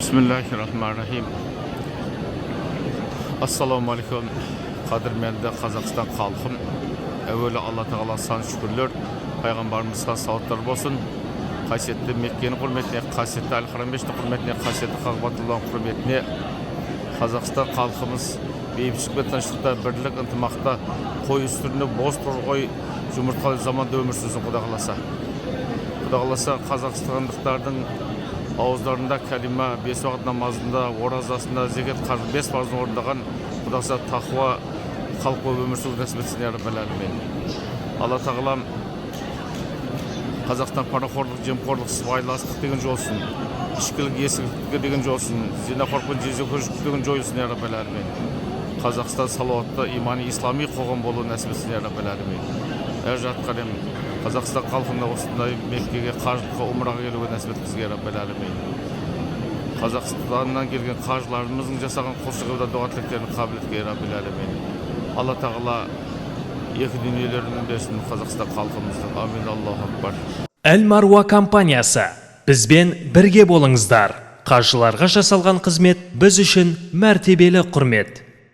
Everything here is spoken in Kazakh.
Бисмиллахи рахмани рахим. Ассалаумағалейкум, қадірменді Қазақстан халқым! Әуелі Алла Тағала сан шүкірлер, пайғамбарымызға салауаттар болсын. Қасиетті Меккенің құрметіне, қасиетті Әл Харам мешітінің құрметіне, қасиетті Қағбатулланың құрметіне Қазақстан халқымыз бейбітшілік пен тыныштықта, бірлік ынтымақта, қой үстіріне боз торғай жұмыртқалы заманда өмір сүрсін, құда қаласа. Құда қаласа, қазақстандықтардың ауыздарында кәлима, бес уақыт намазында, оразасында, зекет, қаржы, бес парызын орындаған, құда қаласа, тақуа халық болып өмір сүру нәсіп етсін, я раббал әлемин. Алла Тағалам Қазақстан парақорлық, жемқорлық, сыбайластық деген жолсын, ішкілік, есірткіге деген жолсын, зинақорлық пен жезөкшелік деген жойылсын, я раббал әлемин. Қазақстан салауатты, имани, ислами қоғам болуы нәсіп етсін, я раббал әлемин. Әр жатқан Қазақстан халқына осындай Меккеге қажылыққа, умраға келуге нәсіп еткізген, я раббал әлемин. Қазақстаннан келген қажыларымыздың жасаған құлшылық, дұға тілектерін қабыл еткей, я раббал әлемин. Алла Тағала екі дүниелерін берсін Қазақстан халқымыздың. Амин, аллаху акбар. Әл Маруа компаниясы, бізбен бірге болыңыздар. Қажыларға жасалған қызмет біз үшін мәртебелі құрмет.